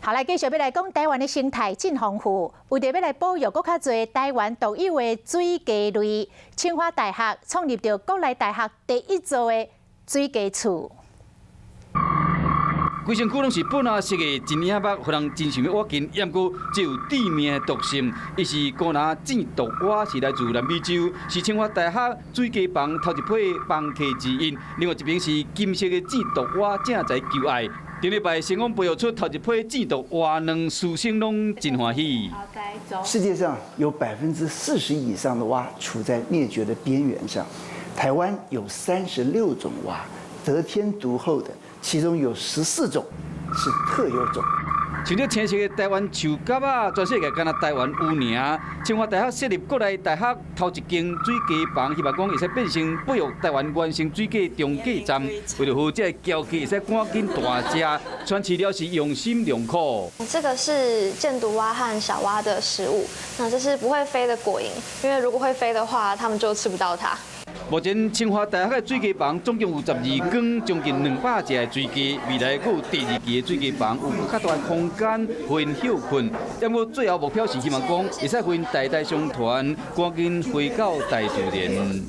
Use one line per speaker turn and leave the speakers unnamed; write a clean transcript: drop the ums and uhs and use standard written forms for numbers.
好，來繼續欲來講臺灣的生態真豐富，為著欲來保育閣較濟臺灣獨有的水雞類，清華大學創立著國內大學第一座的水雞厝。
規身軀攏是粉紅色的，真影目，予人真想欲倚近。毋過這有致命的毒性，伊是孤藍箭毒蛙，是來自南美洲，是清華大學水雞房頭一批房客之一。另外一邊是金色的箭毒蛙，正在求愛。頂禮拜成功培育出頭一批箭毒蛙卵，師生攏真歡喜。
世界上有40%以上的蛙處在滅絕的邊緣上，台灣有36種蛙，得天獨厚的。其中有14種是特有種。
像這青色的臺灣樹蛤仔，全世界干焦臺灣有爾。清華大學設立國內大學頭一間水雞房，希望講會使變成保育臺灣原生水雞中繼站。為著予這个嬌雞會使趕緊大隻，傳飼料是用心良苦。
這個是箭毒蛙和小蛙的食物，那這是不會飛的果蠅，因為如果會飛的話，它們就吃不到它。
目前清華大學的水雞房總共有12缸，將近200隻的水雞。未來閣有第二期的水雞房，有閣較大的空間，予𪜶歇睏。不過最後目標是希望講，會使予𪜶代代相傳，趕緊回到大自然。